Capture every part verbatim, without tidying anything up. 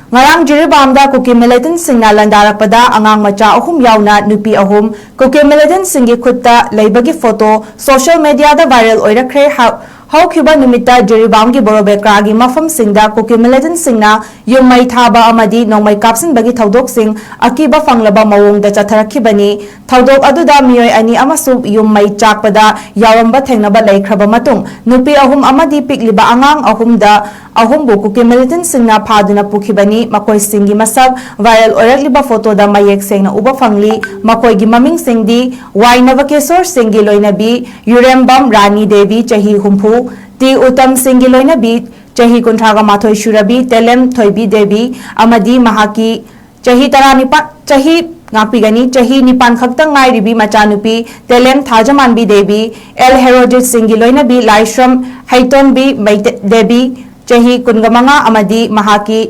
ꯉꯔꯥꯡ ꯖꯤꯔꯤꯕꯥꯝꯗ ꯀꯨꯀꯤ ꯃꯤꯂꯤꯇꯦꯟꯠꯁꯤꯡꯅ ꯂꯥꯟꯗꯥꯔꯛꯄꯗ ꯑꯉꯥꯡ ꯃꯆꯥ ꯑꯍꯨꯝ ꯌꯥꯎꯅ ꯅꯨꯄꯤ ꯑꯍꯨꯝ ꯀꯨꯀꯤ ꯃꯤꯂꯤꯇꯦꯟꯠꯁꯤꯡꯒꯤ ꯈꯨꯠꯇ ꯂꯩꯕꯒꯤ ꯐꯣꯇꯣ ꯁꯣꯁꯤꯌꯦꯜ ꯃꯤꯗꯤꯌꯥꯗ ꯚꯥꯏꯔꯦꯜ ꯑꯣꯏꯔꯛꯈ꯭ꯔꯦ꯫ ꯍ-, ꯍꯧꯈꯤꯕ ꯅꯨꯃꯤꯠꯇ ꯖꯤꯔꯤꯕꯥꯝꯒꯤ ꯕꯣꯔꯣꯕꯦꯀ꯭ꯔꯥꯒꯤ ꯃꯐꯝꯁꯤꯡꯗ ꯀꯨꯀꯤ ꯃꯤꯂꯤꯇꯦꯟꯠꯁꯤꯡꯅ ꯌꯨꯝ ꯃꯩ ꯊꯥꯕ ꯑꯃꯗꯤ ꯅꯣꯡꯃꯩ ꯀꯥꯞꯁꯤꯟꯕꯒꯤ ꯊꯧꯗꯣꯛꯁꯤꯡ ꯑꯀꯤꯕ ꯐꯪꯂꯕ ꯃꯑꯣꯡꯗ ꯆꯠꯊꯔꯛꯈꯤꯕꯅꯤ꯫ ꯊꯧꯗꯣꯛ ꯑꯗꯨꯗ ꯃꯤꯑꯣꯏ ꯑꯅꯤ ꯑꯃꯁꯨ ꯌꯨꯝ ꯃꯩ ꯆꯥꯛꯄꯗ ꯌꯥꯎꯔꯝꯕ ꯊꯦꯡꯅꯕ ꯂꯩꯈ꯭ꯔꯕ ꯃꯇꯨꯡ, ꯅꯨꯄꯤ ꯑꯍꯨꯝ ꯑꯃꯗꯤ ꯄꯤꯛꯂꯤꯕ ꯑꯉꯥꯡ ꯑꯍꯨꯝꯗ ꯑꯍꯨꯝꯕꯨ ꯀꯨꯀꯤ ꯃꯤꯂꯤꯇꯦꯟꯠꯁꯤꯡꯅ ꯐꯥꯗꯨꯅ ꯄꯨꯈꯤꯕꯅꯤ꯫ ꯃꯈꯣꯏꯁꯤꯡꯒꯤ ꯃꯁꯛ ꯚꯥꯏꯔꯦꯜ ꯑꯣꯏꯔꯛꯂꯤꯕ ꯐꯣꯇꯣꯗ ꯃꯌꯦꯛ ꯁꯦꯡꯅ ꯎꯕ ꯐꯪꯂꯤ꯫ ꯃꯈꯣꯏꯒꯤ ꯃꯃꯤꯡꯁꯤꯡꯗꯤ ꯋꯥꯏ ꯅꯕꯀꯦꯁꯣꯔ ꯁꯤꯡꯒꯤ ꯂꯣꯏꯅꯕꯤ ꯌꯨꯔꯦꯝꯕꯝ ꯔꯥꯅꯤ ꯗꯦꯕꯤ, ꯆꯍꯤ ꯍꯨꯝꯐꯨ, ꯇꯤ ꯎꯇꯝ ꯁꯤꯡꯒꯤ ꯂꯣꯏꯅꯕꯤ, ꯆꯍꯤ ꯀꯨꯟꯊ꯭ꯔꯥꯒ ꯃꯥꯊꯣꯏ ꯁꯨꯔꯕꯤ ꯇꯦꯂꯦꯝ ꯊꯣꯏꯕꯤ ꯗꯦꯕꯤ ꯑꯃꯗꯤ ꯃꯍꯥꯛꯀꯤ ꯆꯍꯤ ꯇꯔꯥꯅꯤꯄꯥꯟ, ꯆꯍꯤ, ꯉꯥꯛꯄꯤꯒꯅꯤ, ꯆꯍꯤ ꯅꯤꯄꯥꯟ ꯈꯛꯇ ꯉꯥꯏꯔꯤꯕꯤ ꯃꯆꯥꯅꯨꯄꯤ ꯇꯦꯂꯦꯝ ꯊꯥꯖꯃꯥꯟꯕꯤ ꯗꯦꯕꯤ, ꯑꯦꯜ ꯍꯦꯔꯣꯖꯤꯠ ꯁꯤꯡꯒꯤ ꯂꯣꯏꯅꯕꯤ ꯂꯥꯏꯁ꯭ꯔꯝ ꯍꯩꯇꯣꯟꯕꯤ ꯃꯩꯇꯦ-, ꯗꯦꯕꯤ, ꯆꯍꯤ ꯀꯨꯟꯒ ꯃꯉꯥ ꯑꯃꯗꯤ ꯃꯍꯥꯛꯀꯤ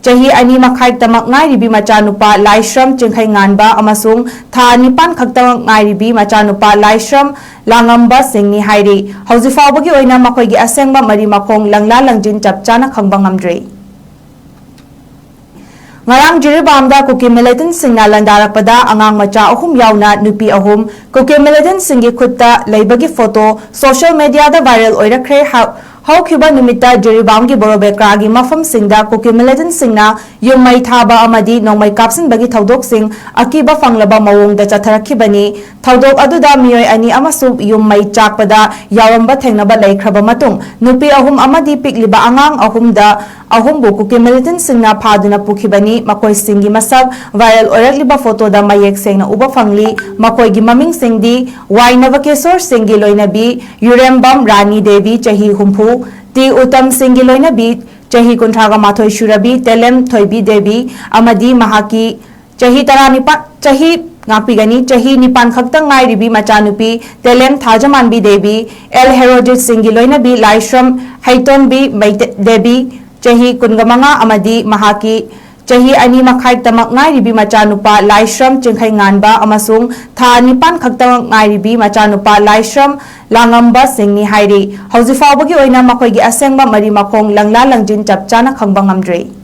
ꯆꯍꯤ ꯑꯅꯤ ꯃꯈꯥꯏ ꯇꯃꯛ ꯉꯥꯏꯔꯤꯕꯤ ꯃꯆꯥꯅꯨꯄꯥ ꯂꯥꯏꯁ꯭ꯔꯝ ꯆꯤꯡꯈꯩꯉꯥꯟꯕ ꯑꯃꯁꯨꯡ ꯊꯥ ꯅꯤꯄꯥꯟ ꯈꯛꯇꯃꯛ ꯉꯥꯏꯔꯤꯕꯤ ꯃꯆꯥꯅꯨꯄꯥ ꯂꯥꯏꯁ꯭ꯔꯝ ꯂꯥꯡꯉꯝꯕ ꯁꯤꯡꯅꯤ ꯍꯥꯏꯔꯤ꯫ ꯍꯧꯖꯤꯛ ꯐꯥꯎꯕꯒꯤ ꯑꯣꯏꯅ ꯃꯈꯣꯏꯒꯤ ꯑꯁꯦꯡꯕ ꯃꯔꯤ ꯃꯈꯣꯡ ꯂꯪꯂꯥ ꯂꯪꯖꯤꯟ ꯆꯞ ꯆꯥꯅ ꯈꯪꯕ ꯉꯝꯗ꯭ꯔꯤ꯫ ꯉꯔꯥꯡ ꯖꯤꯔꯤꯕꯥꯝꯗ ꯀꯨꯀꯤ ꯃꯤꯂꯤꯇꯦꯟꯠꯁꯤꯡꯅ ꯂꯥꯟꯗꯥꯔꯛꯄꯗ ꯑꯉꯥꯡ ꯃꯆꯥ ꯑꯍꯨꯝ ꯌꯥꯎꯅ ꯅꯨꯄꯤ ꯑꯍꯨꯝ ꯀꯨꯀꯤ ꯃꯤꯂꯤꯇꯦꯟꯠꯁꯤꯡꯒꯤ ꯈꯨꯠꯇ ꯂꯩꯕꯒꯤ ꯐꯣꯇꯣ ꯁꯣꯁꯤꯌꯦꯜ ꯃꯤꯗꯤꯌꯥꯗ ꯚꯥꯏꯔꯦꯜ ꯑꯣꯏꯔꯛꯈ꯭ꯔꯦ꯫ ꯍ-, ꯍꯧꯈꯤꯕ ꯅꯨꯃꯤꯠꯇ ꯖꯤꯔꯤꯕꯥꯝꯒꯤ ꯕꯣꯔꯣꯕꯦꯀ꯭ꯔꯥꯒꯤ ꯃꯐꯝꯁꯤꯡꯗ ꯀꯨꯀꯤ ꯃꯤꯂꯤꯇꯦꯟꯠꯁꯤꯡꯅ ꯌꯨꯝ ꯃꯩ ꯊꯥꯕ ꯑꯃꯗꯤ ꯅꯣꯡꯃꯩ ꯀꯥꯞꯁꯤꯟꯕꯒꯤ ꯊꯧꯗꯣꯛꯁꯤꯡ ꯑꯀꯤꯕ ꯐꯪꯂꯕ ꯃꯑꯣꯡꯗ ꯆꯠꯊꯔꯛꯈꯤꯕꯅꯤ꯫ ꯊꯧꯗꯣꯛ ꯑꯗꯨꯗ ꯃꯤꯑꯣꯏ ꯑꯅꯤ ꯑꯃꯁꯨ ꯌꯨꯝ ꯃꯩ ꯆꯥꯛꯄꯗ ꯌꯥꯎꯔꯝꯕ ꯊꯦꯡꯅꯕ ꯂꯩꯈ꯭ꯔꯕ ꯃꯇꯨꯡ, ꯅꯨꯄꯤ ꯑꯍꯨꯝ ꯑꯃꯗꯤ ꯄꯤꯛꯂꯤꯕ ꯑꯉꯥꯡ ꯑꯍꯨꯝꯗ ꯑꯍꯨꯝꯕꯨ ꯀꯨꯀꯤ ꯃꯤꯂꯤꯇꯦꯟꯠꯁꯤꯡꯅ ꯐꯥꯗꯨꯅ ꯄꯨꯈꯤꯕꯅꯤ꯫ ꯃꯈꯣꯏꯁꯤꯡꯒꯤ ꯃꯁꯛ ꯚꯥꯏꯔꯦꯜ ꯑꯣꯏꯔꯛꯂꯤꯕ ꯐꯣꯇꯣꯗ ꯃꯌꯦꯛ ꯁꯦꯡꯅ ꯎꯕ ꯐꯪꯂꯤ꯫ ꯃꯈꯣꯏꯒꯤ ꯃꯃꯤꯡꯁꯤꯡꯗꯤ ꯋꯥꯏ ꯅꯕꯀꯦꯁꯣꯔ ꯁꯤꯡꯒꯤ ꯂꯣꯏꯅꯕꯤ ꯌꯨꯔꯦꯝꯕꯝ ꯔꯥꯅꯤ ꯗꯦꯕꯤ, ꯆꯍꯤ ꯍꯨꯝꯐꯨ, ꯇꯤ ꯎꯇꯝ ꯁꯤꯡꯒꯤ ꯂꯣꯏꯅꯕꯤ, ꯆꯍꯤ ꯀꯨꯟꯊ꯭ꯔꯥꯒ ꯃꯥꯊꯣꯏ ꯁꯨꯔꯕꯤ ꯇꯦꯂꯦꯝ ꯊꯣꯏꯕꯤ ꯗꯦꯕꯤ ꯑꯃꯗꯤ ꯃꯍꯥꯛꯀꯤ ꯆꯍꯤ ꯇꯔꯥꯅꯤꯄꯥꯟ, ꯆꯍꯤ, ꯉꯥꯛꯄꯤꯒꯅꯤ, ꯆꯍꯤ ꯅꯤꯄꯥꯟ ꯈꯛꯇ ꯉꯥꯏꯔꯤꯕꯤ ꯃꯆꯥꯅꯨꯄꯤ ꯇꯦꯂꯦꯝ ꯊꯥꯖꯃꯥꯟꯕꯤ ꯗꯦꯕꯤ, ꯑꯦꯜ ꯍꯦꯔꯣꯖꯤꯠ ꯁꯤꯡꯒꯤ ꯂꯣꯏꯅꯕꯤ ꯂꯥꯏꯁ꯭ꯔꯝ ꯍꯩꯇꯣꯟꯕꯤ ꯃꯩꯇꯦ-, ꯗꯦꯕꯤ, ꯆꯍꯤ ꯀꯨꯟꯒ ꯃꯉꯥ ꯑꯃꯗꯤ ꯃꯍꯥꯛꯀꯤ ꯆꯍꯤ ꯑꯅꯤ ꯃꯈꯥꯏ ꯇꯃꯛ ꯉꯥꯏꯔꯤꯕꯤ ꯃꯆꯥꯅꯨꯄꯥ ꯂꯥꯏꯁ꯭ꯔꯝ ꯆꯤꯡꯈꯩꯉꯥꯟꯕ ꯑꯃꯁꯨꯡ ꯊꯥ ꯅꯤꯄꯥꯟ ꯈꯛꯇꯃꯛ ꯉꯥꯏꯔꯤꯕꯤ ꯃꯆꯥꯅꯨꯄꯥ ꯂꯥꯏꯁ꯭ꯔꯝ ꯂꯥꯡꯉꯝꯕ ꯁꯤꯡꯅꯤ ꯍꯥꯏꯔꯤ꯫ ꯍꯧꯖꯤꯛ ꯐꯥꯎꯕꯒꯤ ꯑꯣꯏꯅ ꯃꯈꯣꯏꯒꯤ ꯑꯁꯦꯡꯕ ꯃꯔꯤ ꯃꯈꯣꯡ ꯂꯪꯂꯥ ꯂꯪꯖꯤꯟ ꯆꯞ ꯆꯥꯅ ꯈꯪꯕ ꯉꯝꯗ꯭ꯔꯤ꯫